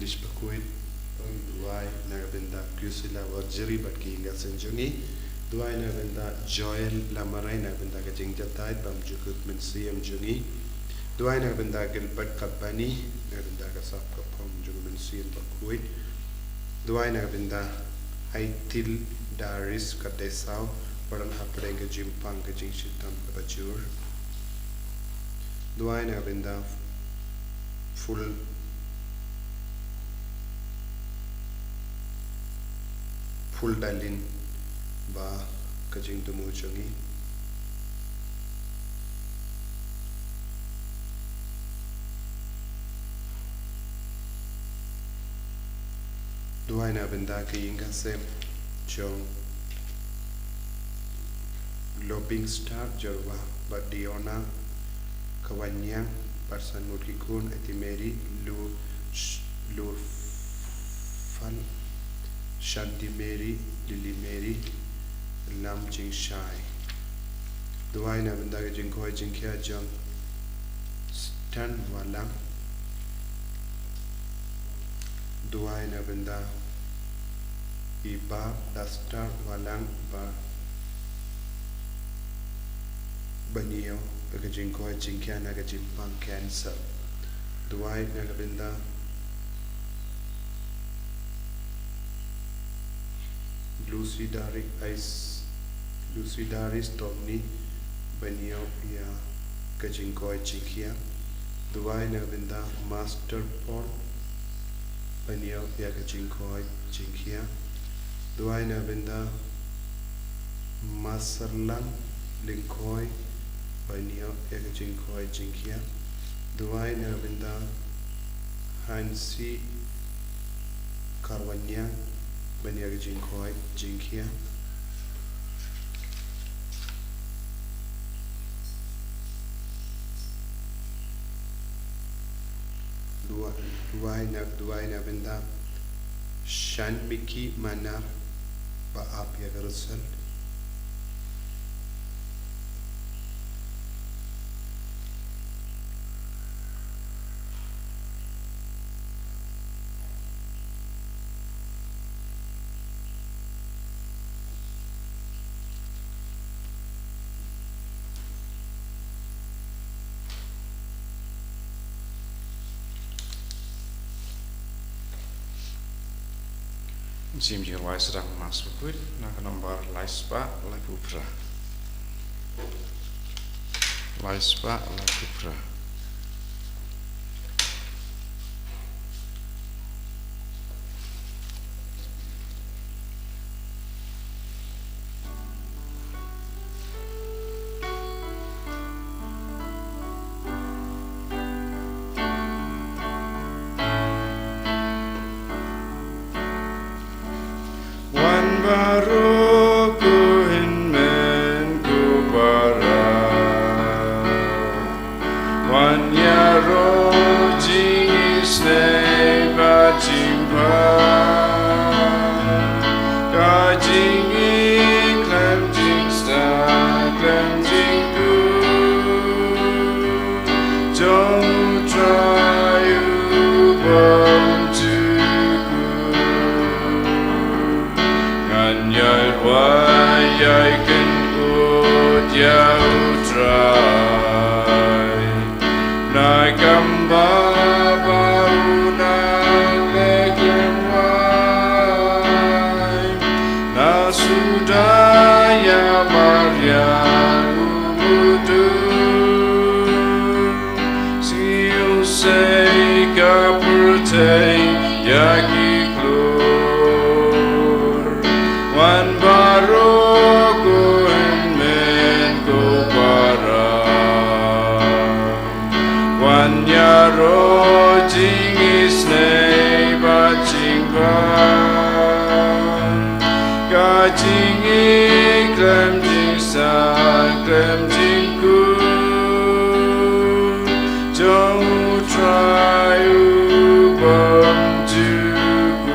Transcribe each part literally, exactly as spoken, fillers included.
Bakhuid, duwai na ka bynta Priscilla Warjri bad ki ïing ka seng jong ngi. Duwai na ka bynta Joel Lamarai na ka bynta ka jingjatai bymjukut mynsiem jong ngi. Duwai na ka bynta Gilbert Kabani na ka bynta ka sap ka phong jong mynsiem bakhuid. Duwai na ka bynta Aitil Daris Kadesaw, ba don hapdeng ka jingpang ka jingshitom kaba jur. Duwai na ka bynta Full Full Dalin ba ka jingdumu jong ngi. Duwai na bynta ka ïing ka sem jong Lobing Star Jorwa bad Diona Kawanyang, bad san ngut ki khun, Aunty Mary, Lu, Lu Fan, Shanti Mary, Lily Mary, Lam Jingshai. Duwai na bynta ka jingkoit jingkhiah jong Stan Walang. Duwai na bynta i Bah Dastar Walang ba ban ïoh ïa ka jingkoit jingkhiah na ka jingpang cancer. Duwai na ka bynta Lucy Dari Ais, Lucy Dari Stormy ban ïoh ïa ka jingkoit jingkhiah. Duwai na ka bynta Master Paul ban ïoh ïa ka jingkoit jingkhiah. Duwai na ka bynta Maserlang Lyngkhoi ban ïoh ïa ka jingkoit jingkhiah. Duwai na ka bynta Hansi Karwanyang ban ïa ka jingkoit jingkhiah. Duwai, duwai na, duwai na bynta Shanmiki Manar ba ap ïa ka result. Ngin sa ïa rwai sdang Mass Bakhuid na ka nombar lai spah laiphew phra. Lai spah laiphew phra. Wan baroh ko hynmen ko para, wan ïaroh jingisynei bad jingpang, ka jingïeit khlem jingstad khlem jingkut, jong U Trai u bym jukut. Ngan ïai rwai ïai kynthoh ïa U Trai, na kam ba ba u nang leh khlem wai, na suda ïa mariang u mudur. Sngewsih ka pyrthei ïa ki klur, wan baroh ko hynmen ko para, wan ïaroh jingisynei bad jingpang, ka jingïeit khlem jingstad khlem jingkut, jong U Trai u bym jukut.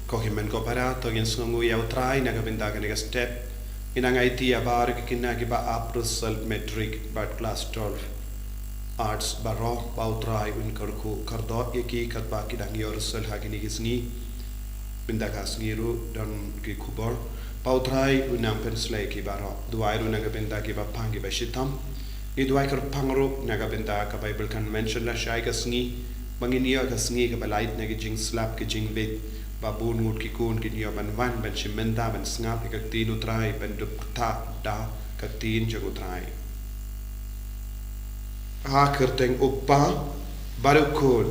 Ko hynmen ko para, to ngin sngewnguh ïa U Trai na ka bynta kane ka step. Ngin nang aiti ïa baroh ki khynnah kiba ap result matric bad klas twelve. Arts baroh, ba U Trai un kyrkhu kyrdoh ïa ki katba ki dang ïoh rynsol ha kine ki sngi. Mynta ka sngi ruh don ki khubor ba U Trai un nang pynsleh ïa ki baroh. Duwai ruh na ka bynta kiba pang kiba shitom. Ngi duwai kyrpang ruh na ka bynta ka Bible Convention lashai ka sngi, ba ngin ïoh ka sngi kaba lait na ki jingslap ki jingbit, ba bun ngut ki khun kin ïoh ban wan ban shim bynta ban sngap ïa ka ktien U Trai, ban dup ktah da ka ktien jong U Trai. Ha ka kyrteng U Kpa, bad U Khun,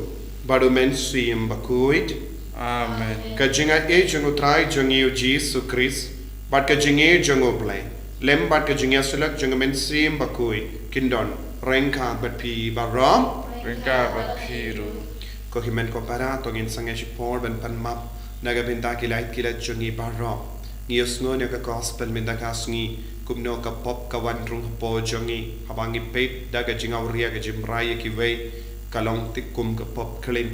bad U Mynsiem Bakhuid. Amen. Ka jingaiei jong U Trai jong ngi U Jisu Khrist, bad ka jingïeit jong U Blei, lem bad ka jingïasyllok jong U Mynsiem Bakhuid, kin don ryngkat bad phi baroh. Ryngkat bad phi ruh. Ko hynmen ko para, to ngin sangeh shipor ban pan map na ka bynta ki lait ki lait jong ngi baroh. Ngi ïohsngew na ka gospel mynta ka sngi kumno ka pop ka wan rung hapoh jong ngi haba ngi peit da ka jingawria ka jingmrai ïa kiwei, ka long tik kum ka pop klim.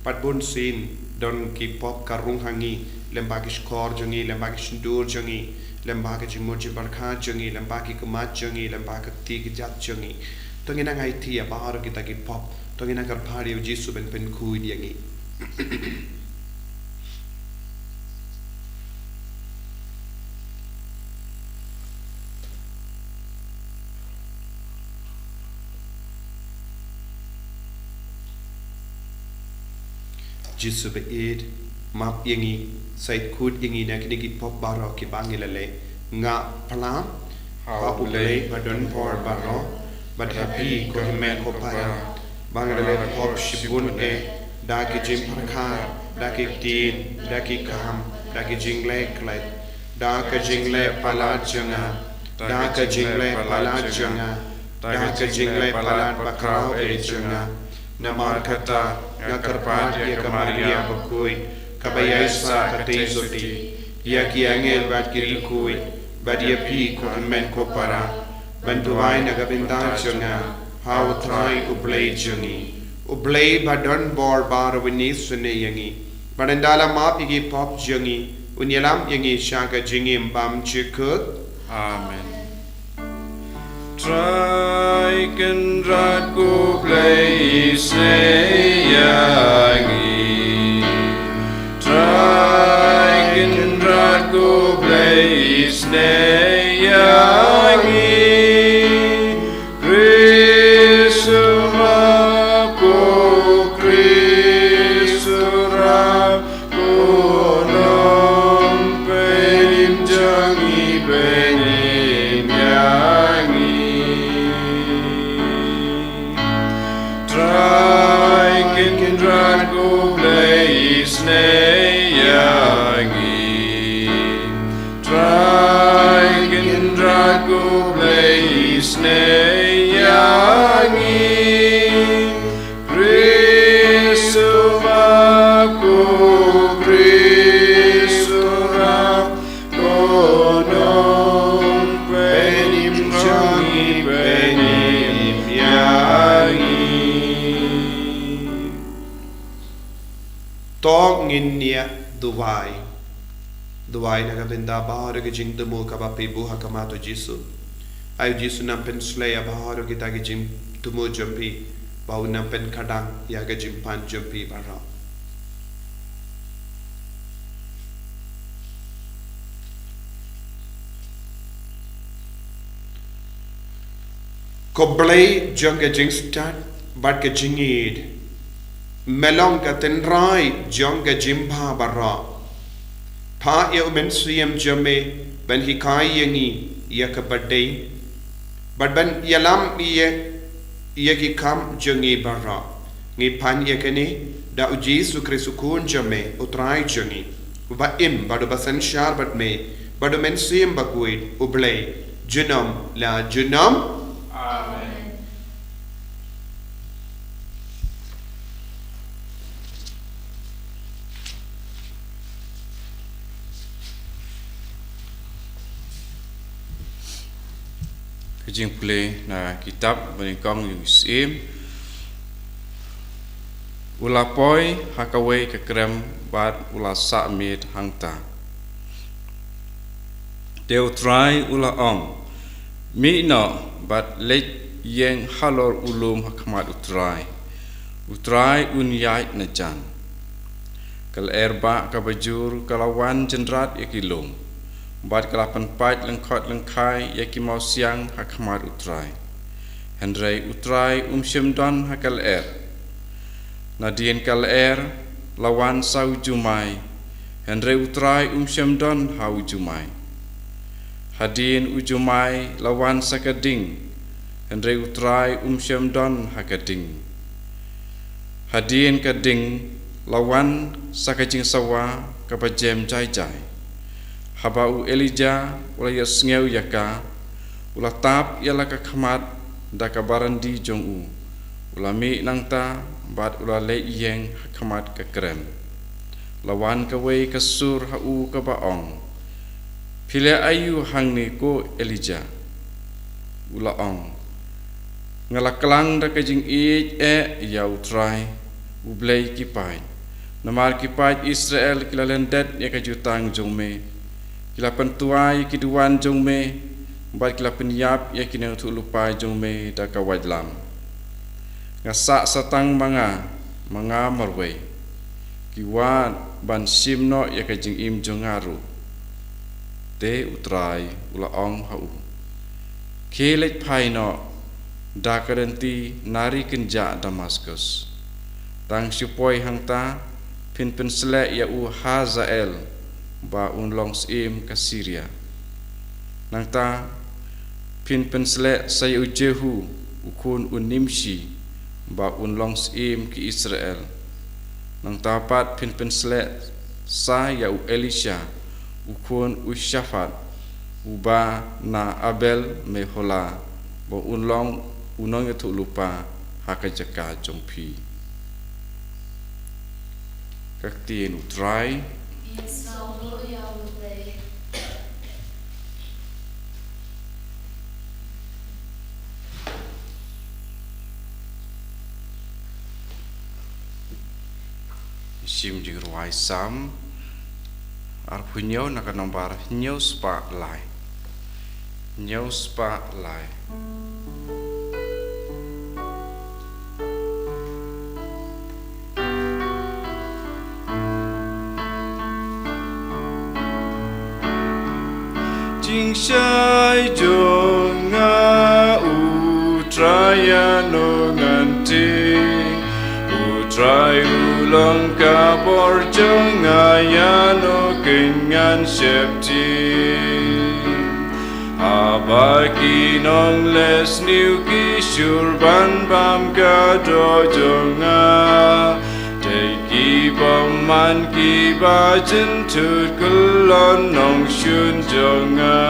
Bad bunsien don ki pop ka rung ha ngi, lem bad ki shkor jong ngi, lem bad ki shyntur jong ngi, lem bad ka jingmut jingpyrkhat jong ngi, lem bad ki khmat jong ngi, lem bad ka kti ka jait jong ngi. To ngin nang aiti ïa baroh kita ki pop. To ngin nang kyrpad ïa U Jisu ban pynkhuid ïa ngi. Jisu baieit, map ïa ngi, sa ïeit khuid ïa ngi na kine ki pop baroh kiba ngi la leh. Nga phla ha U Blei ba don bor baroh, bad ha phi ko hynmen ko para, ba nga la leh pop shibun eh, da ki jingpyrkhat, da ki ktien, da ki kam, da ki jingleh klet, da ka jingleh palat jong nga, da ka jingleh palat jong nga, da ka jingleh palat bakhraw eh jong nga. Namar kata nga kyrpad ïa ka Maria Bakhuid, kaba ïaisah katei jong ngi, ïa ki angel bad ki riewkhuid, bad ïa phi ko hynmen ko para, ban duwai na ka bynta jong nga ha U Trai U Blei jong ngi. U Blei ba don bor baroh un isynei ïa ngi, bad ynda la map ïa ki pop jong ngi, un ïalam ïa ngi sha ka jingim bymjukut. Amen. Trai Kynrad ko Blei isynei ïa ngi. Trai Kynrad ko Blei isynei ïa ngi. Khrist u map, ko Khrist u rah, ko Nongpynim jong ngi, pynim ïa ngi. Trai Kynrad ko Blei isynei ïa ngi. Trai Kynrad ko Blei isynei ïa ngi. Khrist u map, ko Khrist u rah, ko Nongpynim jong ngi, pynim ïa ngi. To ngin ïa duwai. Duwai na ka bynta baroh ki jingthmu kaba phi buh ha khmat U Jisu. Ai U Jisu, nang pynsleh ïa baroh kita ki jingthmu jong phi, ba un nang pynkhatdang ïa ka jingpan jong phi baroh. Ko Blei jong ka jingstad bad ka jingïeit, me long ka tynrai jong ka jingbha baroh. Phah ïa U Mynsiem jong me ban hikai ïa ngi ïa kaba dei, bad ban ïalam ïa, ïa ki kam jong ngi baroh. Ngi pan ïa kane da U Jisu Khrist U Khun jong me, U Trai jong ngi, uba im bad uba synshar bad me bad U Mynsiem Bakhuid, U Blei, junom la junom. Amen. Ka jingpule na kitab Banyngkong jong u Syiem. U la poi ha kawei ka krem bad u la sah miet hangta. Te U Trai u la ong, "Mih noh bad leit ïeng halor u lum ha khmat U Trai. U Trai un ïaid na jan. Ka lyer bah kaba jur ka la wan jynrat ïa ki lum, bad ka la pynpait lyngkhot lyngkhai ïa ki mawsiang ha khmat U Trai. Hynrei U Trai um shym don ha ka lyer. Nadien ka lyer la wan sa u jumai, hynrei U Trai um shym don ha u jumai. Hadien u jumai la wan sa ka ding, hynrei U Trai um shym don ha ka ding. Hadien ka ding la wan sa ka jingsawa kaba jem jai jai. Haba u Elijah u la ïohsngew ïa ka, u la tap ïa la ka khmat da ka barandi jong u. U la mih nangta bad u la leit ïeng ha khmat ka krem. La wan kawei ka sur ha u kaba ong, "Phi leh aïu hangne ko Elijah?" U la ong, "Nga la klang da ka jingïeit eh ïa U Trai, U Blei ki paid. Namar ki paid Israel ki la lyndet ïa ka jutang jong me. Ki la pyntwa ïa ki duwan jong me, bad ki la pynïap ïa ki nongïathuhlypa jong me da ka waitlam. Nga sah sa tang ma nga, ma nga marwei. Ki wad ban shim noh ïa ka jingim jong nga ruh." Te U Trai u la ong ha u, "Khie leit phai noh da ka lynti na ri kynjah Damaskus. Tang shu poi hangta phin pynsleh ïa u Hazael ba un long syiem ka Syria. Nangta phin pynsleh sa ïa u Jehu u khun u Nimshi ba un long syiem ki Israel. Nangta pat phin pynsleh sa ïa u Elisha u khun u Shaphat, uba na Abel Mehola, ba un long u nongïathuhlypa ha ka jaka jong phi." Ka ktien U Trai. Shim jingrwai Salm arphew hynñiew na ka nombar hynñiew spah lai. Hynñiew spah lai. Jingshai jong nga, U Trai, ïano ngan tieng? U Trai u long ka bor jong nga, ïano kin ngan sheptieng? Haba ki nongleh sniew ki shur ban bam ka doh jong nga, dei ki bymman kiba jynthut kyllon nongshun jong nga.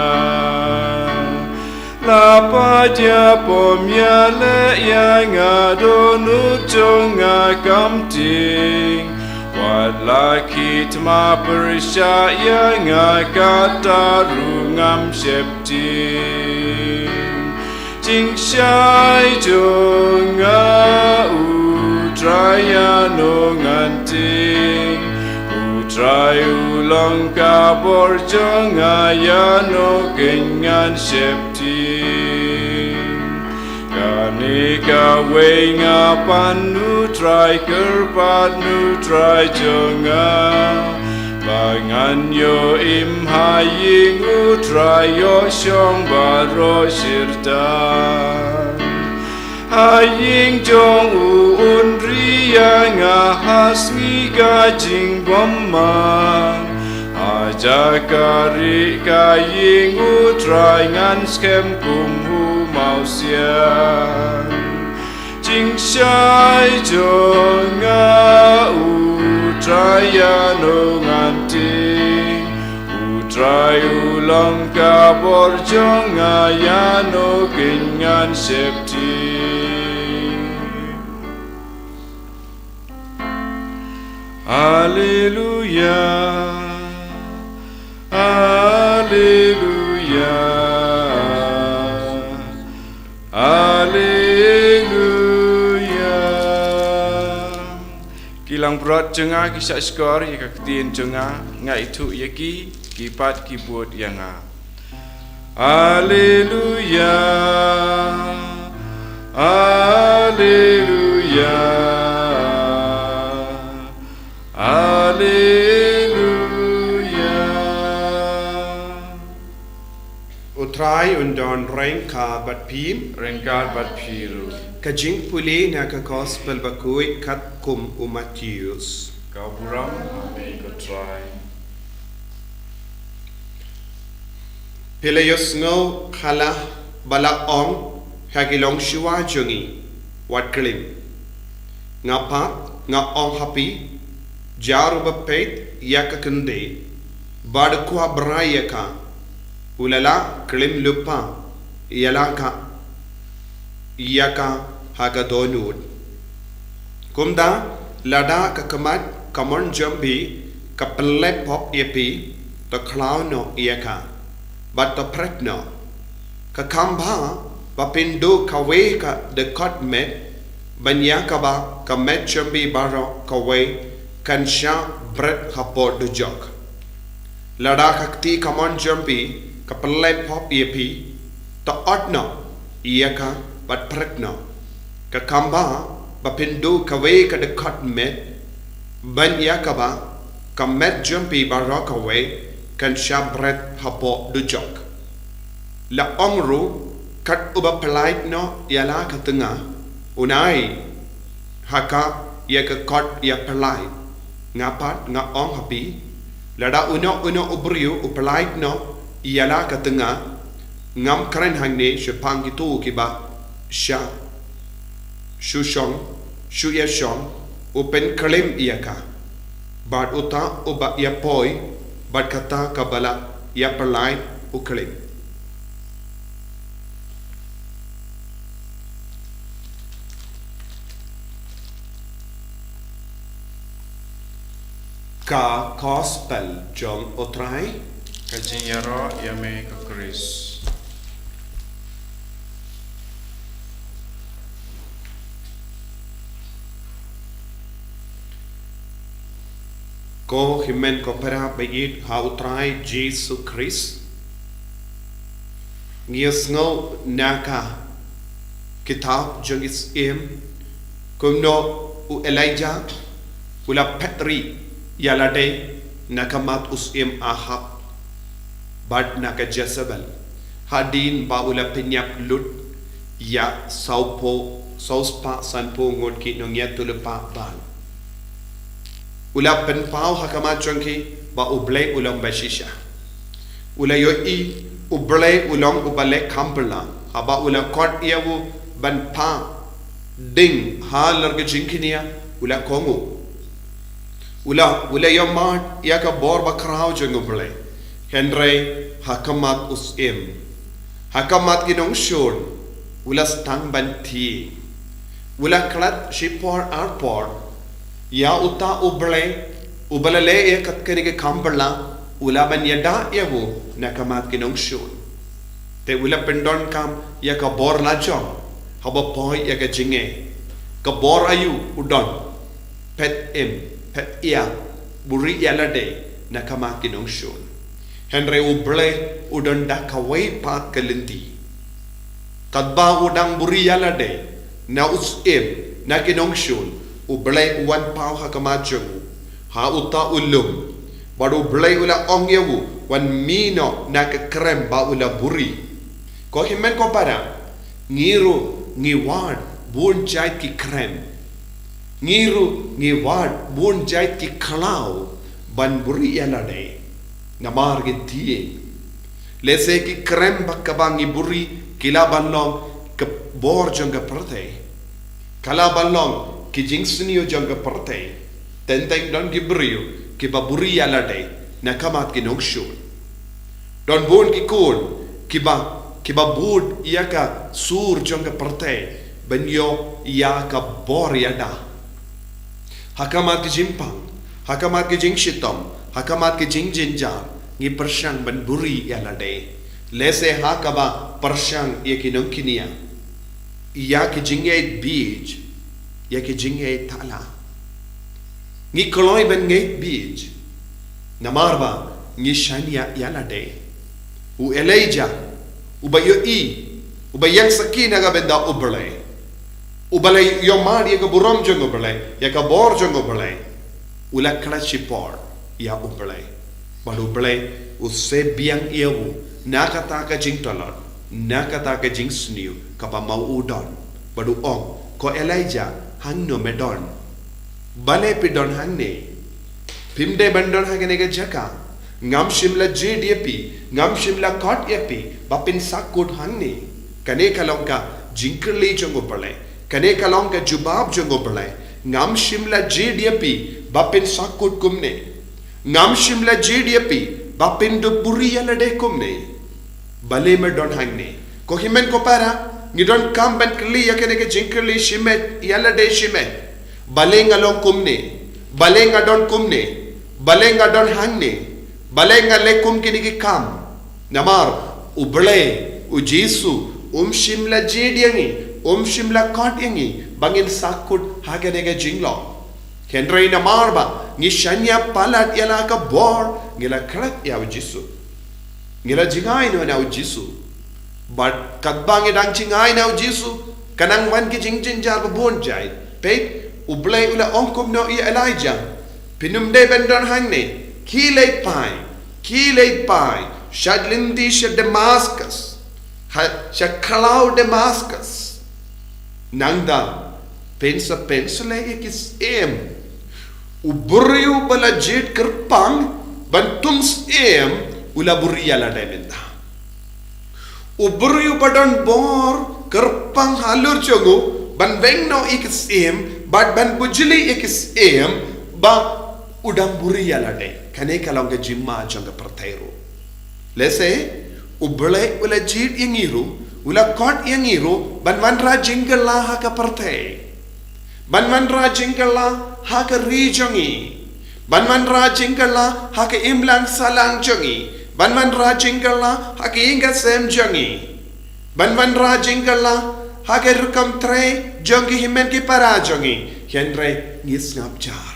La pait ïa bym ïaleh ïa nga, dohnud jong nga kam tieng. Wat la ki thma pyrshah ïa nga, kata ruh ngam sheptieng. Jingshai jong nga, U Trai, ïano ngan tieng? U Trai u long ka bor jong nga, ïano kin ngan sheptieng? Kane kawei nga pan U Trai, kyrpad na U Trai jong nga, ba ngan ïoh im ha ïing U Trai, ïoh shong baroh shirtan. Ha ïing jong u un ri ïa nga ha sngi ka jingbymman. Ha jaka rieh ka ïing U Trai ngan skhem kum u mawsiang. Jingshai jong nga, U Trai, ïano ngan tieng? U Trai u long ka bor jong nga, ïano kin ngan sheptieng? Haleluya, haleluya, haleluya. Ki langbrot jong nga ki shahshkor ïa ka ktien jong nga, nga ithuh ïa ki, ki pat ki bud ïa nga. Haleluya, Alleluia. Alleluia. U Trai un don ryngkat bad phi. Ryngkat bad phi ruh. Ka jingpule na ka Gospel bakhuid katkum u Mathaios. Ka burom ha me ko Trai. Phi la ïohsngew ha la ba la ong ha ki longshuwa jong ngi, wat klim. Nga pat nga ong ha phi, jar uba peit ïa ka kyndit bad kwah brai ïa ka, u la lah klim lypa ïa la ka, ïa ka ha ka dohnud. Kumta lada ka khmat kamon jong phi ka pynlait pop ïa phi, to khlaw noh ïa ka bad to phret noh. Ka kham bha ba phin duh kawei ka dkhot met ban ïa kaba ka met jong phi baroh kawei kan shah bret hapoh dujok. Lada ka kti kamon jong phi ka pynlait pop ïa phi, to ot noh ïa ka bad phret noh. Ka kham bha ba phin duh kawei ka dkhot met ban ïa kaba ka met jong phi baroh kawei kan shah bret hapoh dujok. La ong ruh, kat uba pynlait noh ïa la ka tnga, un ai ha ka ïa ka kot ïa pynlait. Nga pat nga ong ha phi, lada uno uno u briew u pynlait noh ïa la ka tnga, ngam kren hangne shaphang kito kiba sha shu shong, shu ïa shong, u pynklim ïa ka. Bad uta uba ïa poi bad kata kaba la ïa pynlait u klim. Ka Gospel jong u Trai. Ka jingïaroh ïa me ko Khrist. Ko hynmen ko para ba ïeit ha u Trai Jisu Khrist. Ngi ïohsngew na ka kitab jong ki Syiem kumno u Elijah u la phet rieh ïa lade na ka mat u Syiem Ahab bad na ka Jezebel, hadien ba u la pynïap lut ïa sawphew, saw spah sanphew ngut ki nongïathuhlypa Baal. U la pynpaw ha khmat jong ki ba U Blei u long ba shisha. U la ïohi U Blei u long uba leh kham bha, haba u la khot ïa u ban phah ding halor ka jingkñia, u la kohnguh. U la, u la ïohmad ïa ka bor bakhraw jong U Blei. Hynrei ha khmat u Syiem, ha khmat ki nongshun, u la sdang ban thiah. U la klet shipor arpor ïa uta U Blei uba la leh ïa kane ka kham bha, u lah ban ïada ïa u na khmat ki nongshun. Te u la pyndonkam ïa ka bor lajong haba poi ïa ka jingeh. Ka bor aïu u don? Phet im, phet ïa, buhrieh ïa lade na khmat ki nongshun. Hynrei U Blei u don da kawei pat ka lynti. Katba u dang buhrieh ïa lade na u Syiem, na ki nongshun, U Blei u wan paw ha khmat jong u ha uta u lum. Bad U Blei u la ong ïa u, wan mih noh na ka krem ba u la buhrieh. Ko hynmen ko para, ngi ruh ngi wad bun jait ki krem. Ngi ruh ngi wad bun jait ki khlaw ban buhrieh ïa lade. Namar ngin thiah. Lehse ki krem ba kaba ngi buhrieh ki lah ban long ka bor jong ka pyrthei. Ka lah ban long ki jingsniew jong ka pyrthei. Teng teng don ki briew kiba buhrieh ïa lade na khmat ki nongshun. Don bun ki khun kiba, kiba bud ïa ka sur jong ka pyrthei ban ïoh ïa ka bor ïada. Ha khmat ki jingpang, ha khmat ki jingshitom, ha khmat ki jingjynjar, ngi pyrshang ban buhrieh ïa lade. Lehse ha kaba pyrshang ïa ki nongkñia, ïa ki jingïeit biej, ïa ki jingïeit thala. Ngi kloi ban ngeit biej namar ba ngi shaniah ïa lade. U Elijah, uba ïohi, uba ïeng sakhi na ka bynta U Blei, U Blei ïohmad ïa ka burom jong U Blei, ïa ka bor jong U Blei. U la khlad shipor ïa U Blei. Bad U Blei u sei biang ïa u na kata ka jingtlot, na kata ka jingsniew kaba ma u don. Bad u ong, ko Elijah, hangno me don? Balei phi don hangne? Phim dei ban don ha kane ka jaka. Ngam shym la jied ïa phi, ngam shym la khot ïa phi ba phin sahkut hangne. Kane ka long ka jingkylli jong U Blei. Kane ka long ka jubab jong U Blei. Ngam shym la jied ïa phi ba phin sahkut kumne. Ngam shym la jied ïa phi ba phin dup buhrieh ïa lade kumne. Balei me don hangne? Ko hynmen ko para, ngi donkam ban kylli ïa kane ka jingkylli shimet ïa lade shimet. Balei nga long kumne? Balei nga don kumne? Balei nga don hangne? Balei nga leh kum kine ki kam? Namar U Blei, U Jisu, um shym la jied ïa ngi, um shym la khot ïa ngi ba ngin sahkut ha kane ka jinglong. Hynrei namar ba ngi shaniah palat ïa la ka bor, ngi la khlad ïa U Jisu. Ngi la jngai noh na U Jisu. Bad katba ngi dang jngai na U Jisu, ka nang wan ki jingjynjar ba bun jait. Peit, U Blei u la ong kumno ïa Elijah? Phim dei ban don hangne. Khie leit phai, khie leit phai sha lynti sha Damascus, ha sha khlaw Damascus. Nangta phin sa pynsleh ïa ki syiem. U briew ba la jied kyrpang ban tum syiem, u la buhrieh ïa lade mynta. U briew ba don bor kyrpang halor jong u ban weng noh ïa ki syiem bad ban bujli ïa ki syiem, ba u dang buhrieh ïa lade. Kane ka long ka jingma jong ka pyrthei ruh. Lehse U Blei u la jied ïa ngi ruh, u la khot ïa ngi ruh ban wanrah jingkylla ha ka pyrthei, ban wanrah jingkylla ha ka ri jong ngi, ban wanrah jingkylla ha ka imlang sahlang jong ngi, ban wanrah jingkylla ha ka ïing ka sem jong ngi, ban wanrah jingkylla ha ka rukom trei jong ki hynmen ki para jong ngi. Hynrei ngi sngap jar.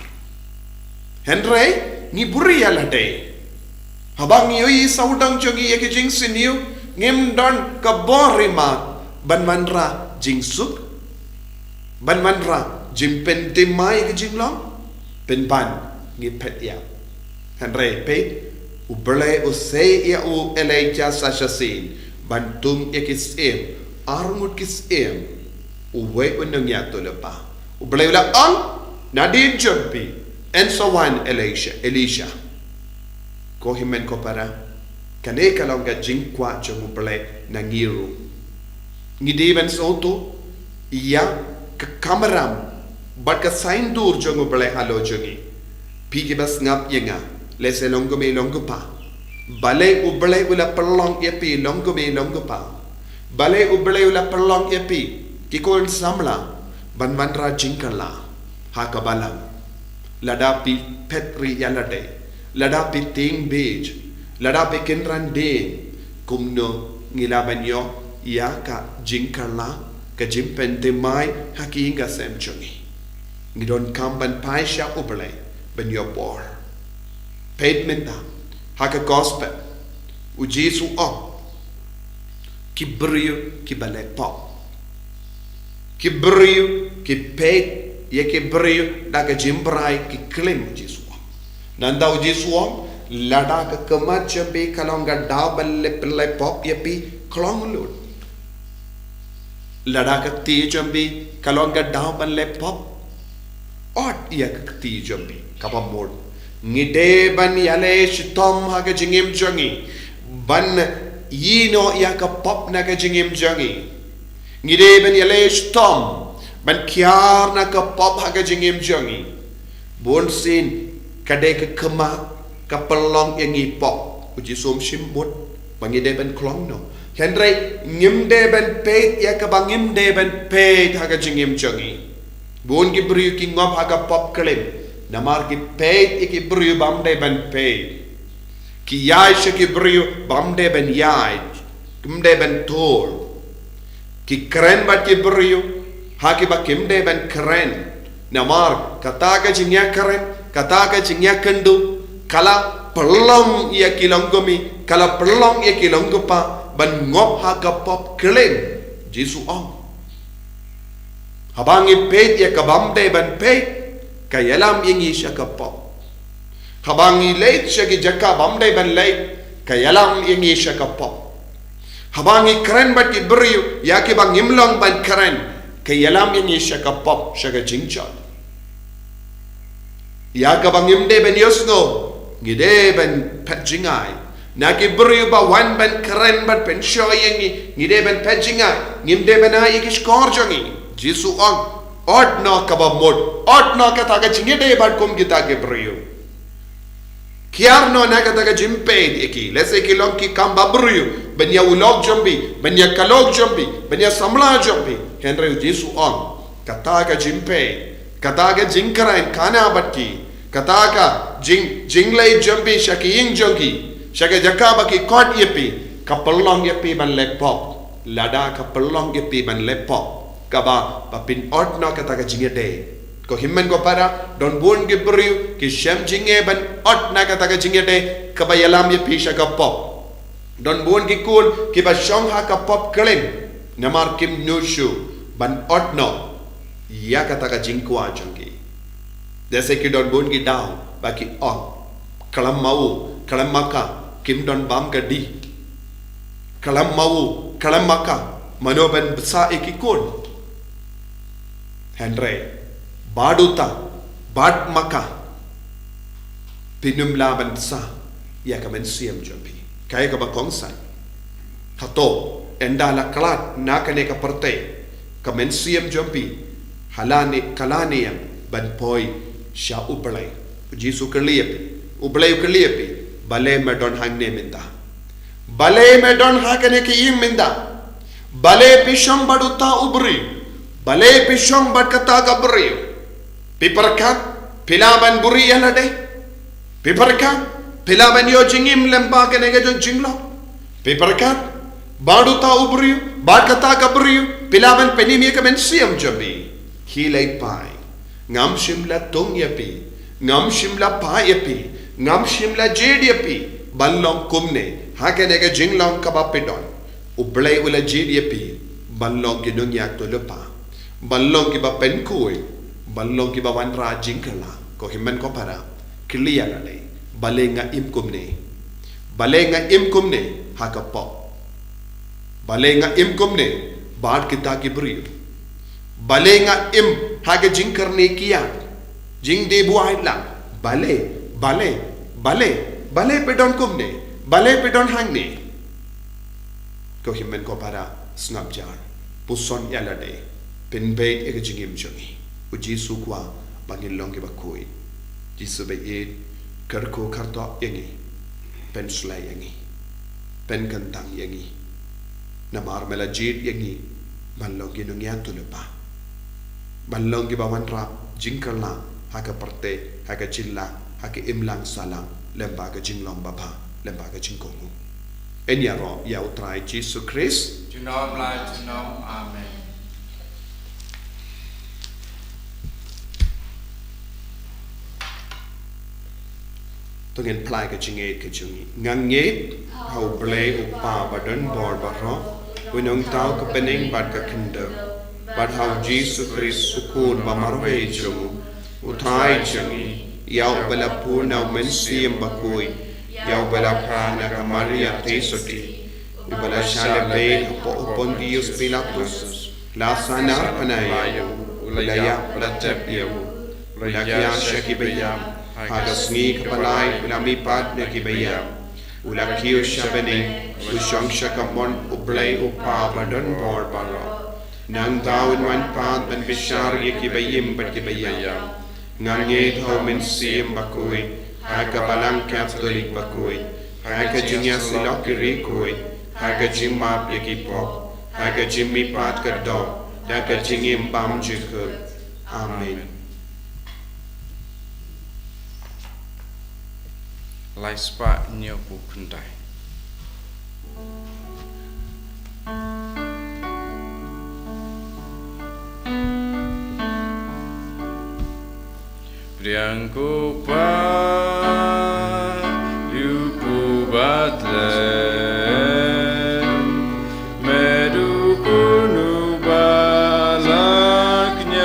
Hynrei ngi buhrieh ïa lade. Haba ngi ïohi sawdong jong ngi ïa ki jingsniew, ngim don ka bor ri mat ban wanrah jingsuk, ban wanrah jingpynthymmai ïa ki jinglong. Pynban ngi phet ïa. Hynrei peit, U Blei u sei ïa u Elijah sa shisien ban tum ïa ki syiem, arngut ki syiem. Uwei u nongïathuhlypa. U Blei u la ong, nadien jong phi yn sa wan Elisha, Elisha. Ko hynmen ko para, kane ka long ka jingkwah jong U Blei na ngi ruh. Ngi dei ban sngewthuh ïa ka kamram bad ka saiñdur jong U Blei halor jong ngi. Phi kiba sngap ïa nga, lehse long kmie long kpa, balei U Blei u la pynlong ïa phi long kmie long kpa? Balei U Blei u la pynlong ïa phi, ki khun samla, ban wanrah jingkylla ha ka balang? Lada phi phet rieh ïa lade, lada phi tieng biej, lada phi kynran dieng, kumno ngi lah ban ïoh ïa ka jingkylla, ka jingpynthymmai ha ki ïing ka sem jong ngi? Ngi donkam ban phai sha U Blei ban ïoh bor. Peit mynta ha ka gospel, U Jisu u ong, ki briew kiba leh pop, ki briew ki peit ïa ki briew da ka jingbrai, ki klim, U Jisu u ong. Nangta U Jisu u ong, lada ka khmat jong phi ka long ka daw ban leh, leh pop ïa phi, khlong lut. Lada ka kti jong phi ka long ka daw ban leh pop, ot ïa ka kti jong phi. Kaba mut, ngi dei ban ïaleh shitom ha ka jingim jong ngi ban ïehnoh ïa ka pop na ka jingim jong ngi. Ngi dei ban ïaleh shitom ban kiar na ka pop ha ka jingim jong ngi. Bunsien ka dei ka khmat ka pynlong ïa ngi pop. U Jisu um shym mut ba ngi dei ban khlong noh. Hynrei ngim dei ban peit ïa kaba ngim dei ban peit ha ka jingim jong ngi. Bun ki briew ki ngop ha ka pop klim, namar ki peit ïa ki briew bym dei ban peit. Ki ïaid sha ki briew bym dei ban ïaid, kim dei ban tur. Ki kren bad ki briew ha kiba kim dei ban kren. Namar kata ka jingïakren, kata ka jingïakynduh, ka la pynlong ïa ki long kmie, ka la pynlong ïa ki long kpa ban ngop ha ka pop klim, Jisu u ong. Haba ngi peit ïa ka bym dei ban peit, ka ïalam ïa ngi sha ka pop. Haba ngi leit sha ki jaka bym dei ban leit, ka ïalam ïa ngi sha ka pop. Haba ngi kren bad ki briew ïa kiba ngim long ban kren, ka ïalam ïa ngi sha ka pop, sha ka jingjot. Ïa kaba ngim dei ban ïohsngew, ngi dei ban phet jngai. Na ki briew ba wan ban kren bad pynshoh ïa ngi, ngi dei ban phet jngai. Ngim dei ban ai ïa ki shkor jong ngi. Jisu ong, ot noh kaba mut, ot noh kata ka jingïadei bad kum kita ki briew. Kiar noh na kata ka jingpeit ïa ki. Lehse ki long ki kam ba briew, ban ïa u lok jong phi, ban ïa ka lok jong phi, ban ïa samla jong phi. Hynrei u Jisu ong, kata ka jingpeit, kata ka jingkren khana bad ki, kata ka jing, jingleit jong phi sha ki ïing jong ki, sha ka jaka ba ki khot ïa phi, ka pynlong ïa phi ban leh pop. Lada ka pynlong ïa phi ban leh pop, kaba phin ot noh kata ka jingïadei. Ko hynmen ko para, don bun ki briew ki shem jingeh ban ot noh kata ka jingïadei kaba ïalam ïa phi sha ka pop. Don bun ki khun kiba shong ha ka pop khlem, namar kim nud shuh ban ot noh ïa kata ka jingkwah jong ki. Lehse ki don bun ki daw ba ki ong, khlem ma u, khlem ma ka, kim don bam ka dih. Khlem ma u, khlem ma ka, mano ban bsa ïa ki khun. Hynrei bad uta, bad ma ka, phin ym lah ban bsa ïa ka mynsiem jong phi. Kaei kaba kongsan? Hato ynda la khlad na kane ka pyrthei, ka mynsiem jong phi ha la ne, ka la ne em ban poi sha U Blei? U Jisu kylli ïa phi, U Blei u kylli ïa phi, balei me don hangne mynta? Balei me don ha kane ka ïing mynta? Balei phi shong bad uta u briew? Balei phi shong bad kata ka briew? Phi pyrkhat phi lah ban buhrieh ïa lade? Phi pyrkhat phi lah ban ïoh jingim lyngba kane ka jong jinglong? Phi pyrkhat bad uta u briew, bad kata ka briew, phi lah ban pynim ïa ka mynsiem jong phi? Khie leit phai. Ngam shym la tung ïa phi, ngam shym la phah ïa phi, ngam shym la jied ïa phi ban long kumne ha kane ka jinglong kaba phi don. U Blei u la jied ïa phi ban long ki nongïathuhlypa, ban long kiba pynkhuid, ban long kiba wanrah jingkylla. Ko hynmen ko para, kylli ïa lade, balei nga im kumne? Balei nga im kumne ha ka pop? Balei nga im kumne bad kita ki briew? Balei nga im ha ka jingkyrne kiad, jingdei buaid lang? Balei, balei, balei, balei phi don kumne? Balei phi don hangne? Ko hynmen ko para, sngap jar, puson ïa lade, pynbeit ïa ka jingim jong ngi. U Jisu u kwah ba ngin long kiba khuid. Jisu ba ïeit, kyrkhu kyrdoh ïa ngi, pynshlei ïa ngi, pynkyntang ïa ngi. Namar me la jied ïa ngi ban long ki nongïathuhlypa, ban long kiba wanrah jingkylla ha ka pyrthei, ha ka jylla, ha ka imlang sahlang, lyngba ka jinglong babha, lyngba ka jingkohnguh. Yn ïaroh ïa U Trai Jisu Khrist. Junom la junom. Amen. To ngin plie ka jingngeit ka jong ngi. Nga ngeit ha U Blei U Kpa ba don bor baroh, U Nongthaw ka bneng bad ka khyndew, bad ha U Jisu Khrist U Khun ba marwei jong U, U Trai jong ngi, ïa uba la pun na U Mynsiem Bakhuid, ïa uba la phah na ka Maria Theisotti, uba la shah lehbeiñ hapoh u Pontius Pilatus, la sahnarphna ïa u, u la ïap, la tep ïa u, u la khiah sha kiba ïap, ha ka sngi kaba lai u la mihpat na kiba ïap, u la kiew sha bneng, u shong sha kamon U Blei U Kpa ba don bor baroh. Nangta un wan pat ban bishar ïa kiba im bad kiba ïap. Nga ngeit ha U Mynsiem Bakhuid, ha ka Balang Katholik bakhuid, ha ka jingïasyllok ki riewkhuid, ha ka jingmap ïa ki pop, ha ka jingmihpat ka doh, da ka jingim bymjukut. Amen. Lai spah hynñiewphew khyndai. Pdiang ko Pa, Ïewkbu Bathlem, me dukun uba la kñia.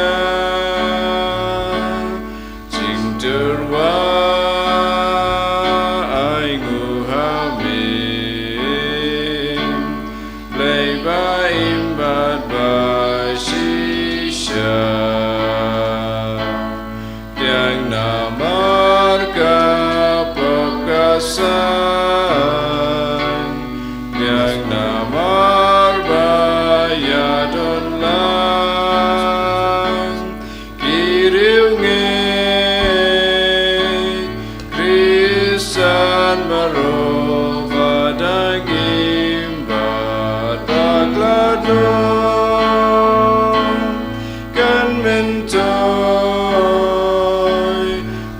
Kan myntoi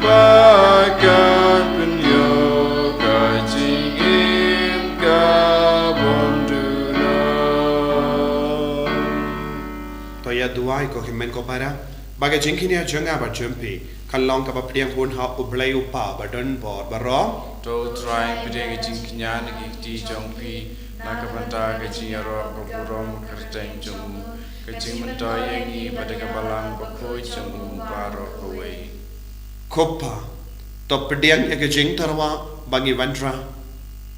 ba kan pynïoh ka jingim ka bymduna. To ïa duwai ko hynmen ko para, ba ka jingkñia jong nga bad jong phi kan long kaba pdiang hun ha U Blei U Kpa ba don bor baroh. To Trai, pdiang ka jingkñia na ki kti jong phi na ka bynta ka jingïaroh ka burom kyrteng jong u, ka jingmyntoi ïa ngi bad ïa ka balang bakhuid jong u baroh kawei. Ko Kpa, to pdiang ïa ka jingtyrwa ba ngi wanrah.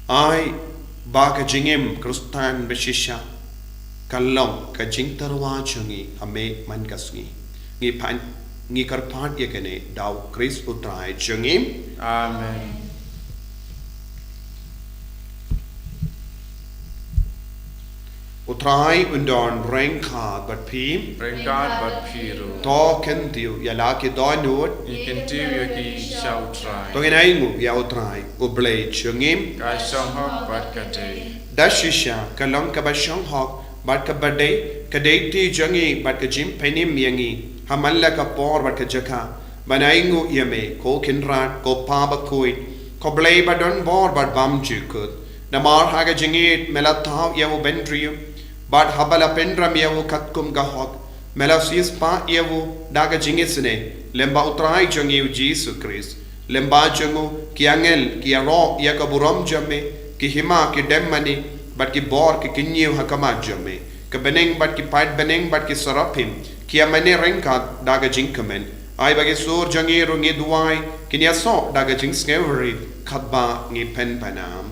Ai ba ka jingim Khristan ba shisha kan long ka jingtyrwa jong ngi ha me man ka sngi. Ngi pan, ngi kyrpad ïa kane da U Khrist U Trai jong ngi. Amen. U Trai un don ryngkat bad phi. Ryngkat bad phi ruh. To kyntiew ïa la ki dohnud. Ngi kyntiew ïa ki sha U Trai. To ngin ainguh ïa U Trai U Blei jong ngi. Ka shong hok bad ka dei. Da shisha ka long kaba shong hok bad kaba dei, ka dei ti jong ngi bad ka jingpynim ïa ngi ha man la ka por bad ka jaka ban ainguh ïa me, ko Kynrad, ko Kpa bakhuid, ko Blei ba don bor bad bymjukut. Namar ha ka jingïeit me la thaw ïa u bynriew bad haba la pynrem ïa u katkum ka hok, me la siewspah ïa u da ka jingisynei lyngba U Trai jong ngi U Jisu Khrist. Lyngba jong u ki angel ki ïaroh ïa ka burom jong me, ki hima ki dem mane bad ki bor ki kyñiew ha khmat jong me. Ka bneng bad ki paid bneng bad ki saraphim ki ïa mane ryngkat da ka jingkmen. Ai ba ki sur jong ngi ruh, ngi duwai, kin ïasoh da ka jingsngewrit katba ngi pynpaw.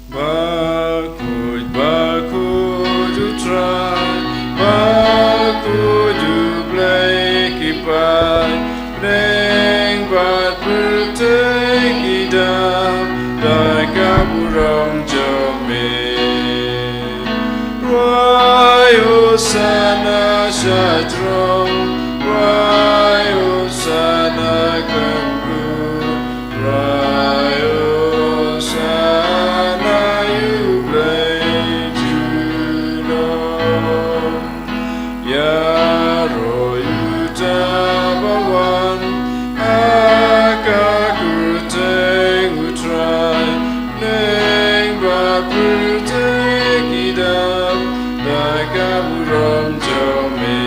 Bakhuid, bakhuid U Trai, bakhuid U Blei ki paid bneng bad pyrthei ki dap da ka burom jong me. Rwai Hosana sha throne, rwai Hosana khlem kur, rwai Hosana ïa U Blei junom. Ïaroh uta ba wan ha ka kyrteng U Trai, bneng bad pyrthei ki dap da ka burom jong me.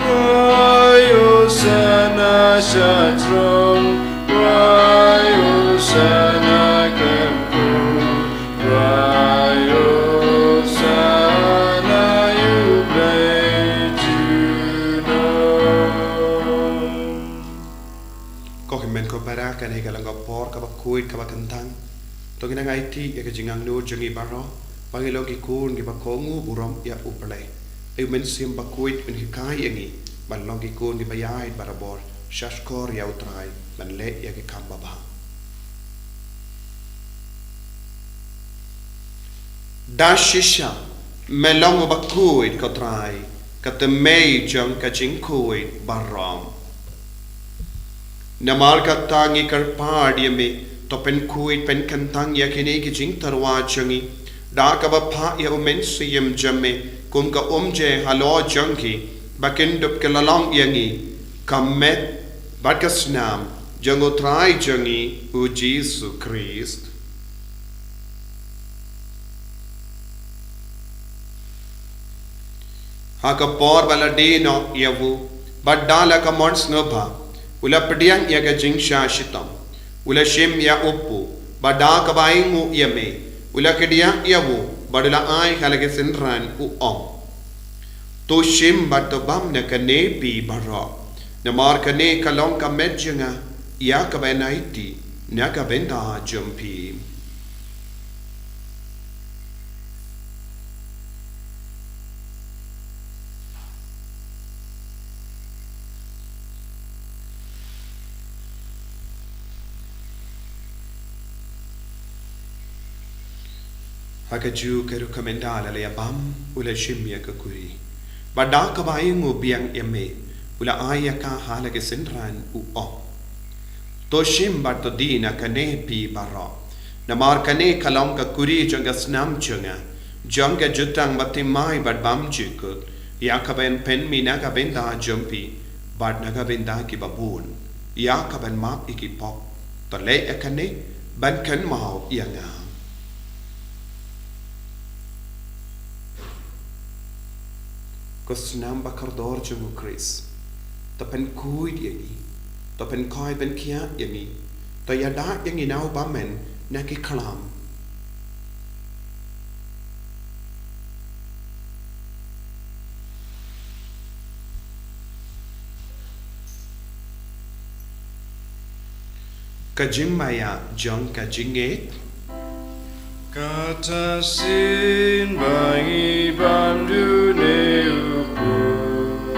Rwai Hosana sha throne, rwai Hosana khlem kur, rwai Hosana ïa U Blei junom. Ko hynmen ko para, kane ka long ka por kaba khuid kaba kyntang. To ngin nang aiti ïa ka jingangnud jong ngi baroh ba ngin long ki khun kiba kohnguh burom ïa U Blei. Ai U Mynsiem Bakhuid un hikai ïa ngi ban long ki khun kiba ïaid barabor sha shkor ïa U Trai ban leh ïa ki kam babha. Da shisha me long uba khuid ko Trai, ka tymmen jong ka jingkhuid baroh. Namar kata ngi kyrpad ïa me, to pynkhuid pynkyntang ïa kine ki jingtyrwa jong ngi da kaba phah ïa U Mynsiem jong me kum ka umjai halor jong ki, ba kin dup ki la long ïa ngi ka met bad ka snam jong U Trai jong ngi U Jisu Khrist. Ha ka por ba la die noh ïa u, bad da la ka mon sngewbha, u la pdiang ïa ka jingshah shitom, u la shim ïa u kpu, bad da kaba ainguh ïa me, u la kdiah ïa u, bad u la ai ha la ki synran, u ong: To shim bad to bam na kane phi baroh, namar kane ka long ka met jong nga, ïa kaba ngan aiti na ka bynta jong phi. Ha kajuh ka rukom ynda la ïa bam, u la shim ïa ka kuri, bad da kaba ainguh biang ïa me, u la ai ïa ka ha la ki synran, u ong: To shim bad to die na kane phi baroh, namar kane ka long ka kuri jong ka snam jong nga, Jong ka jutang ba thymmai bad bymjukut, ïa kaban pynmih na ka bynta jong phi bad na ka bynta kiba bun, ïa kaban map ïa ki pop. To leh ïa kane ban kynmaw ïa nga. Ko snam ba kordor jong U Khrist, to pynkhuid ïa ngi, to pynkhuid pynkhiah ïa ngi, to ïada ïa ngi na u bymman na ki khlam. Ka jingmaïa jong ka jingngeit. Kata shisien ba ngi bam dune u Blei,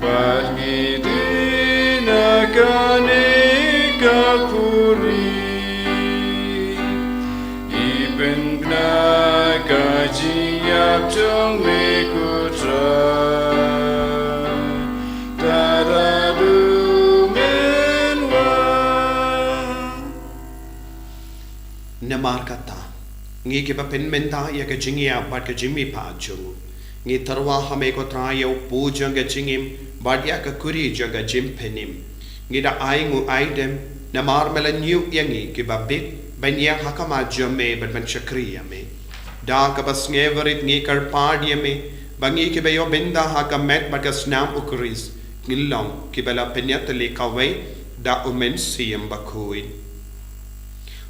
bad ngi die na kane ka khuri, ngi pynbna ka jingïap jong me, ko Trai, tad haduh mynwan. Namar kata, ngi kiba pynmynta ïa ka jingïap bad ka jingmihpat jong u, ngi tyrwa ha me, ko Trai, ïa u pud jong ka jingim bad ïa ka khuri jong ka jingpynim. Ngi da ai nguh ai dem namar me la ñiew ïa ngi kiba bit ban ïeng ha khmat jong me bad ban shakri ïa me. Da kaba sngewrit ngi kyrpad ïa me ba ngi kiba ïoh bynta ha ka met bad ka snam U Khrist ngin long kiba la pynïatylli kawei da U Mynsiem Bakhuid.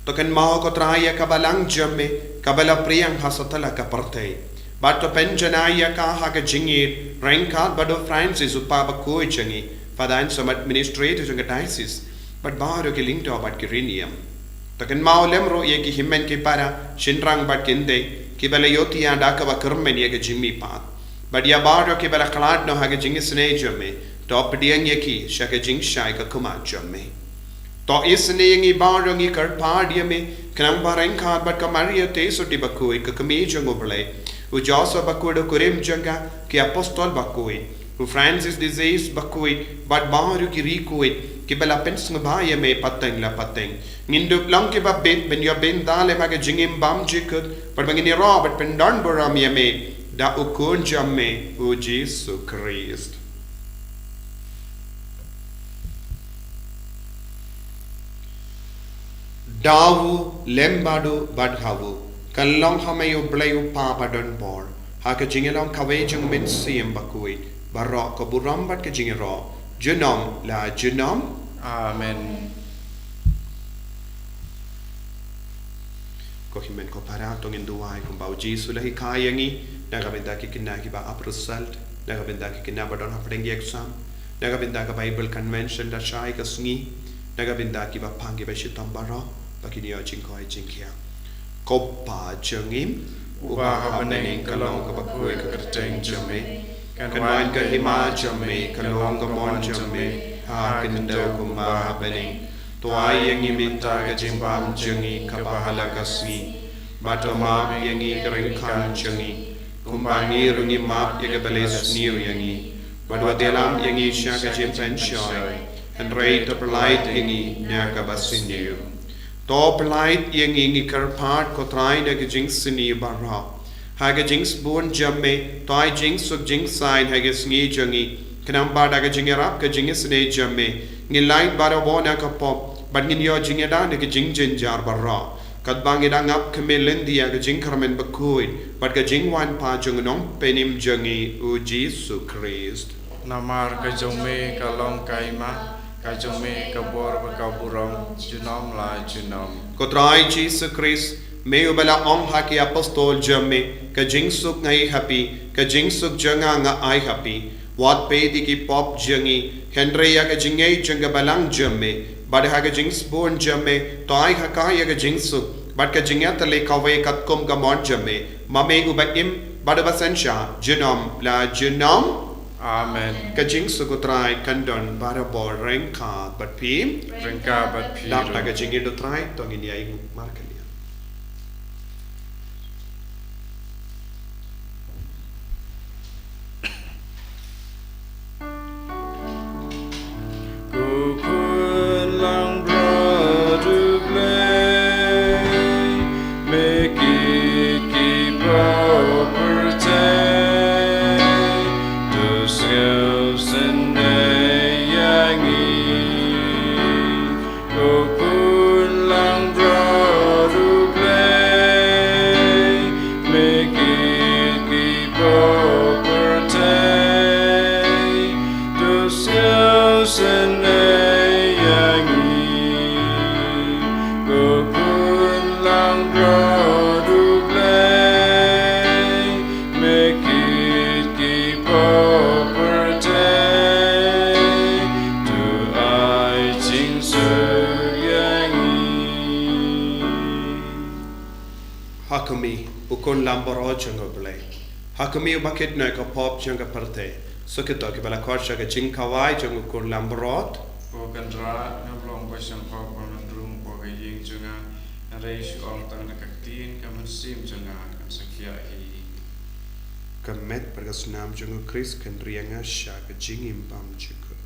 To kynmaw, ko Trai, ïa ka balang jong me kaba la pdiang ha satlak ka pyrthei, bad to pynjanai ïa ka ha ka jingïeit ryngkat bad u Francis, u Pop bakhuid jong ngi, Father and some administrator jong ka diocese, bad baroh ki lyngdoh bad ki riewniam. To kynmaw lem ruh ïa ki hynmen ki para, shynrang bad kynthei kiba la ïohthiah da kaba kyrmen ïa ka jingmihpat, bad ïa baroh kiba la khlad noh ha ka jingisynei jong me, to pdiang ïa ki sha ka jingshai ka khmat jong me. To isynei ïa ngi baroh, ngi kyrpad ïa me, khnang ba ryngkat bad ka Maria Theisotti bakhuid, ka Kmie jong U Blei, u Joseph bakhuid u kurim jong ka, ki apostol bakhuid, u Francis de Assisi bakhuid, bad baroh ki riewkhuid kiba la pynsngewbha ïa me pateng la pateng, ngin dup long kiba bit ban ïoh bynta lem ha ka jingim bymjukut, bad ba ngin ïaroh bad pyndonburom ïa me da u Khun jong me, u Jisu Khrist. Da u, lem bad u, bad ha u, kan long ha me U Blei U Kpa badonbor, ha ka jingïalong kawei jong U Mynsiem Bakhuid, baroh ka burom bad ka jingïaroh junom la junom. Amen. Ko hynmen ko para, to ngin duwai kumba U Jisu u la hikai ïa ngi, na ka bynta ki khynnah kiba ap result, na ka bynta ki khynnah ba don hapdeng ki exam, na ka bynta ka Bible convention da shai ka sngi, na ka bynta kiba pang kiba shitom baroh, ba kin ïoh jingkoit jingkhiah. Ko Kpa jong ngi uba ha bneng, ka long kaba khuid ka kyrteng jong me. Kan wan ka hima jong me, kan long ka mon jong me ha khyndew kumba ha bneng. To ai ïa ngi mynta ka jingbam jong ngi kaba ha la ka sngi. Bad to map ïa ngi ka ryngkat jong ngi, kumba ngi ruh ngi map ïa kiba la sniew ïa ngi. Bad wat ïalam ïa ngi sha ka jingpynshoi, hynrei to pyllait ïa ngi na kaba sniew. To pyllait ïa ngi, ngi kyrpad ko Trai, na ka jingsniew baroh. Ha ka jingsbun jong me, to ai jingsuk jingsaiñ ha ka sngi jong ngi, khnang ba da ka jingïarap ka jingisynei jong me, ngin lait barabor na ka pop, bad ngin ïoh jingïada na ka jingjynjar baroh, katba ngi dang ap khmih lynti ïa ka jingkyrmen bakhuid bad ka jingwan pat jong u Nongpynim jong ngi, u Jisu Khrist. Namar ka jong me ka long ka hima, ka jong me ka bor bad ka burom junom la junom. Ko Trai Jisu Khrist, me uba la ong ha ki apostol jong me, ka jingsuk nga ai ha phi, ka jingsuk jong nga nga ai ha phi. Wat peit ïa ki pop jong ngi, hynrei ïa ka jingngeit jong ka balang jong me. Bad ha ka jingsbun jong me, to ai ha ka ïa ka jingsuk bad ka jingïatylli kawei katkum ka mon jong me, ma me uba im bad uba synshar junom la junom. Amen. Ka jingsuk u Trai kan don barabor ryngkat bad phi. Ryngkat bad phi. Dap ruh. Da ka jingïeit u Trai to ngin ïa ïnguh markylliang. Ko Khun langbrot U Blei, me ki Ha khmih, u khun lambarot jong U Blei. Ha khmih uba kit noh ïa ka pop jong ka pyrthei. Sa kito kiba la khot sha ka jingkhawai jong u khun lambarot. Ko Kynrad, ngam long ba sngewbha ban rung hapoh ka ïing jong nga. Hynrei shu ong tang da ka ktien, ka mynsiem jong nga kan sa khiah hi. Ka met bad ka snam jong U Khrist kan ri ïa nga sha ka jingim bymjukut.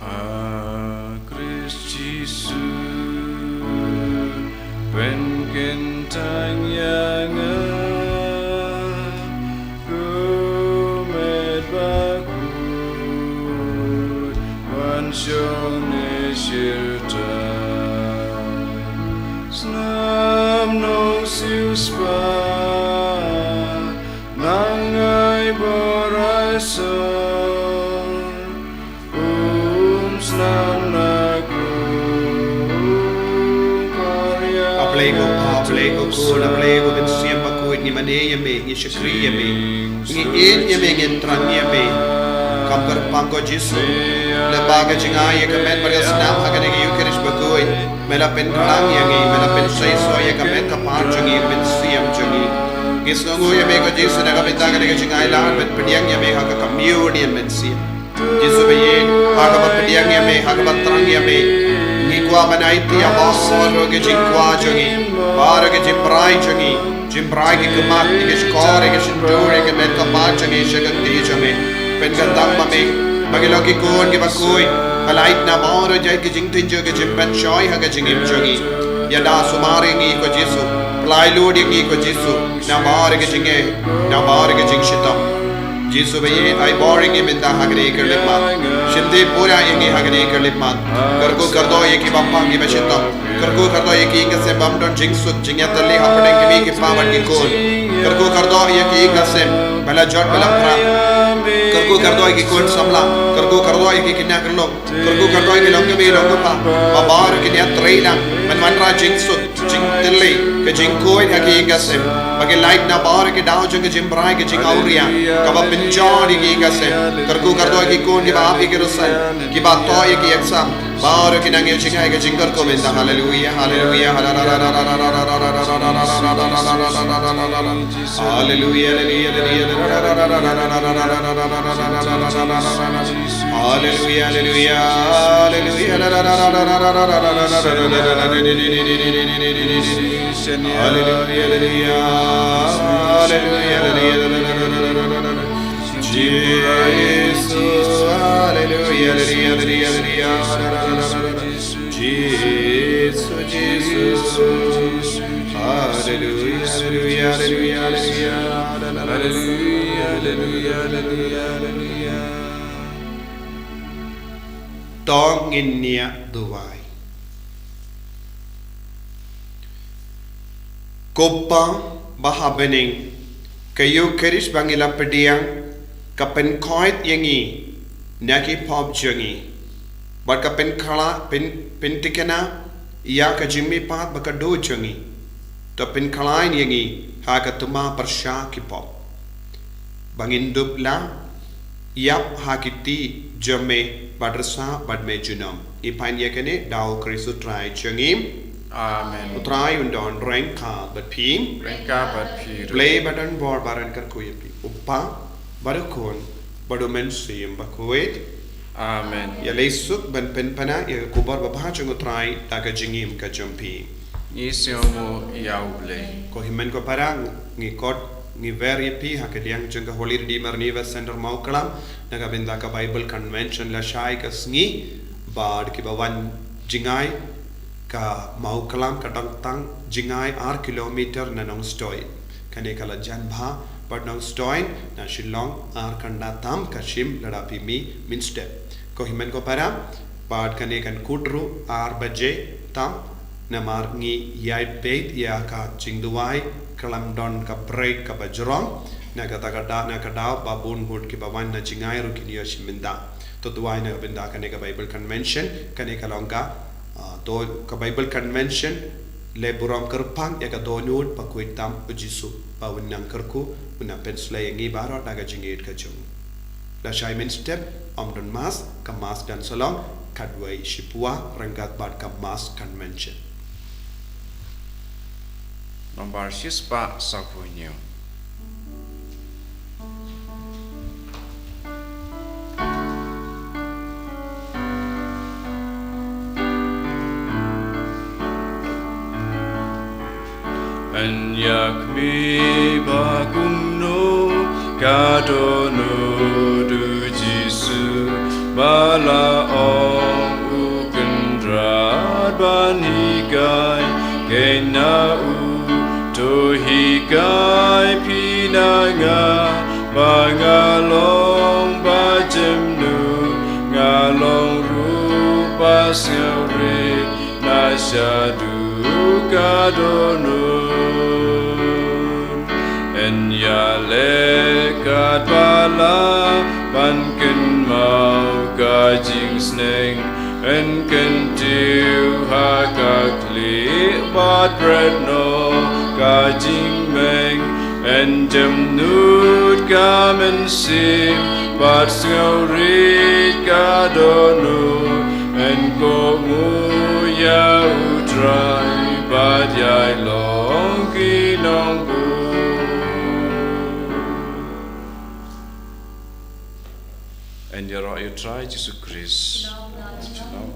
Ha Khrist Jisu pynkyntang ïa nga, ko met bakhuid wan shong ne shirta. Snam nongsiewspah, nang ai bor ai sor. Um snam na ku, Kpa Blei ko, Kpa Blei ko, Kpa Blei ko, Mynsiem Bakhuid, ngi mane ïa me, ngi shakri ïa me, ngi ïeit ïa me, ngi thrang ïa me. Kam kyrpang ko Jisu. Lyngba ka jingai ïa ka met bad ka snam ha kane ka Eukharist bakhuid, me la pynkhlang ïa ngi, me la pynseisoh ïa ka met ka phad jong ngi, mynsiem jong ngi. Ngi sngewnguh ïa me ko Jisu na ka bynta kane ka jingai lad, ban pdiang ïa me ha ka communion mynsiem. Jisu ba ïeit, ha kaba pdiang ïa me, ha kaba thrang ïa me, ngi kwah ban aiti ïa baroh ki jingkwah jong ngi, baroh ki jingbrai jong ngi, jingbrai ki khmat, ki shkor, ki shyntur, ki met ka phad jong ngi sha ka kti jong me. Pynkyntang ma me ba ngi long ki khun kiba khuid, ba la ïeit na baroh jait ki jingtynjuh, ki jingpynshoi ha ka jingim jong ngi. Ïada sumar ïa ngi ko Jisu, pynlait lut ïa ngi ko Jisu, na baroh ki jingeh, na baroh ki jingshitom. Jisu ba ïeit, ai bor ïa ngi mynta ha kane ka khyllipmat. Shim tip pura ïa ngi ha kane ka khyllipmat. Kyrkhu kyrdoh ïa kiba pang kiba shitom. Kyrkhu kyrdoh ïa ki ïing ki sem bym don jingsuk jingïatylli hapdeng ki mei ki pa bad ki khun. Kyrkhu kyrdoh ïa ki ïing ki sem ba la jot ba la phra. Kyrkhu kyrdoh ïa ki khun samla. Kyrkhu kyrdoh ïa ki khynnah khyllung. Kyrkhu kyrdoh ïa ki longkmie longkpa ba baroh kin ïatrei lang ban wanrah jingsuk, jingtylli, ka jingkhuid ha ki ïing ki sem, ba kin lait na baroh ki daw jong ka jingbrai, ka jingawria, kaba pynjot ïa ki ïing ki sem. Kyrkhu kyrdoh ïa ki khun kiba ap ïa ki rynsan, kiba thoh ïa ki exam, baroh ki nang ïoh jngai ka jingkyrkhu mynta. Haleluia, haleluia, haleluia. Haleluya, haleluya, haleluya, haleluya. Haleluya, haleluya, haleluya. Haleluya, haleluya, haleluya. Jisu, haleluya, haleluya, haleluya, haleluya. Jisu, Jisu. Haleluya, haleluya, haleluya, haleluya. Haleluya, haleluya, haleluya, haleluya. To ngin ïa duwai. Ko Pa ba ha bneng, ka Eukharist ba ngi la pdiang, ka pynkhuid ïa ngi na ki pop jong ngi, bad ka pynkhla, pyn, pyntikna ïa ka jingmihpat bad ka dur jong ngi. To pynkhlaiñ ïa ngi ha ka tma pyrshah ki pop, ba ngin dup lah ïap ha ki kti jong me, bad rsa bad me junom. Ngi pan ïa kane da u Khrist u Trai jong ngi. Amen. U Trai un don ryngkat bad phi. Ryngkat bad phi ruh. Blei ba don bor ba un kyrkhu ïa phi, u Kpa bad u Khun bad u Mynsiem Bakhuid. Amen. Ïa lei suk ban pynpaw ïa ka khubor babha jong u Trai da ka jingim ka jong phi. Ngi sngewnguh ïa u Blei. Ko hynmen ko para, ngi khot, ngi wer ïa phi ha ka liang jong ka Holy Redeemer Universe Center Mawklam na ka bynta ka Bible Convention lashai ka sngi, bad kiba wan jngai ka Mawklam ka dang tang jngai ar kilometer na Nongstoiñ. Kane ka la jan bha bad Nongstoiñ na Shillong ar kynda tam ka shim lada phi mih mynstep. Ko hynmen ko para, bad kane kan kut ruh ar baje tam, namar ngi ïai peit ïa ka jingduwai, khlem don ka break kaba jrong, na kata ka daw, na ka daw ba bun ngut kiba wan na jngai ruh kin ïoh shim bynta. To duwai na ka bynta kane ka Bible Convention, kane ka long ka, ah, to ka Bible Convention, leh burom kyrpang ïa ka dohnud ba khuid tam u Jisu, ba un nang kyrkhu, un nang pynsleh ïa ngi baroh da ka jingïeit ka jong u. Lashai mynstep ym don Mass, ka Mass kan sa long khatwei shiphew ryngkat bad ka Mass Convention. Nombar shispah sawphew hynñiew. Yn ïa khmih ba kumno ka dohnud u Jisu, ba la ong u kynrad ban hikai, kane u, to hikai phi na nga, ba nga long ba jemnud, nga long ruh ba sngewrit na shaduh ka dohnud. Yn ïaleh katba lah ban kynmaw ka jingsneng, yn kyntiew ha ka khlieh bad bret noh ka jingmeng, yn jemnud ka mynsiem bad sngewrit ka dohnud, yn kohnguh ïa u Trai bad ïai long ki nongbud. Yn ïaroh ïa u Trai Jisu Khrist. Shalom.